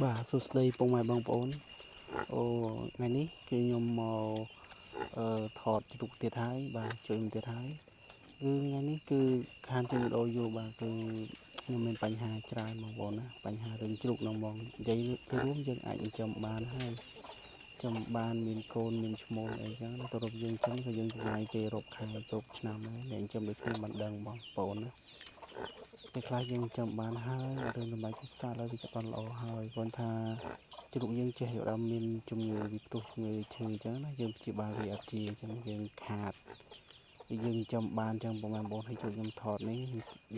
បាទសួស្តីពុកម៉ែបងប្អូនអូថ្ងៃនេះគឺខ្ញុំមកអឺថតជ្រូកទៀតហើយបាទជួយទៀតហើយគឺថ្ងៃនេះគឺខានចេញវីដេអូយូរបាទគឺខ្ញុំមានបញ្ហាច្រើនបងប្អូនណាបញ្ហារឿងជ្រូកហ្នឹងបងនិយាយទៅរួមយើងអាចចិញ្ចឹមបានហើយចំបានមានកូនមានឈ្មោះអីចឹងទៅរកយើងចឹងក៏យើងចំណាយពេលរាប់ខែគ្រប់ឆ្នាំដែរអ្នកចិញ្ចឹមដូចខ្ញុំមិនដឹងបងប្អូនណាតែខ្លះយើងចាំបានហើយរឿងតម្លៃទីផ្សារឡើយវាចាប់បានល្អហើយគ្រាន់ថាជ្រូកយើងចេះដល់មានជំងឺវាផ្ទុះជំងឺឈឺអញ្ចឹងណាយើងព្យាបាលវាអត់ជាអញ្ចឹងយើងខាតយើងចាំបានចឹងបងប្អូនឲ្យជួយខ្ញុំថតនេះ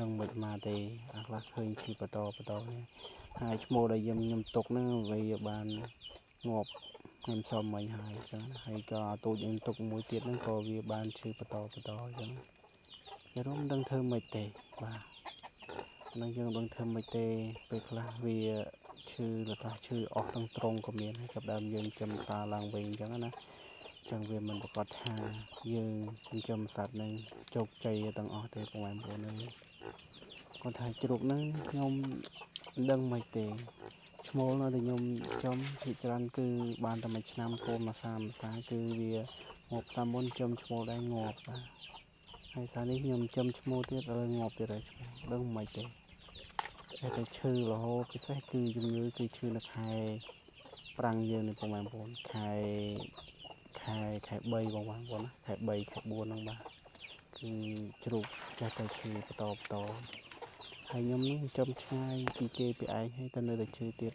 នឹងមិនមកទេអាខ្លះឃើញឈឺបន្តបន្តនេះហើយឈ្មោះដែលយើងខ្ញុំទុកហ្នឹងវាបានងាប់ខ្ញុំសុំមិញហើយអញ្ចឹងហើយក៏ទូចខ្ញុំទុកមួយទៀតហ្នឹងក៏វាបានឈឺបន្តបន្តអញ្ចឹងតែរួមមិនដឹងធ្វើម៉េចទេបាទនឹងយើងដឹងធ្វើម៉េចទេពេលខ្លះវាឈឺខ្លះឈឺអស់ទាំងត្រង់ក៏មានហើយចាប់ដើមយើងចំសាឡើងវិញអញ្ចឹងណាចឹងវាមិនប្រកាសថាយើងចិញ្ចឹមសត្វនឹងជោគជ័យទាំងអស់ទេបងប្អូនអើយគាត់ថាជ្រូកហ្នឹងខ្ញុំមិនដឹងម៉េចទេឈ្មោលនៅតែខ្ញុំចំភាគច្រើនគឺបានតែមួយឆ្នាំកូនមួយសាមួយសាគឺវាងាប់សាមុនចំឈ្មោលដែរងាប់បាទហើយសានេះខ្ញុំចំឈ្មោលទៀតឥឡូវងាប់ទៀតហើយឈ្មោលដឹងមិនទេតែតែឈឺរហូតពិសេសគឺជំងឺគឺឈឺនៅខែប្រាំងយើងនេះបងប្អូនខែខែខែ3បងប្អូនណាខែ3ខែ4ហ្នឹងបាទគឺជ្រូកចេះតែឈឺបន្តបន្តហើយខ្ញុំនឹងចំឆ្ងាយពីគេពីឯងហើយតែនៅតែឈឺទៀត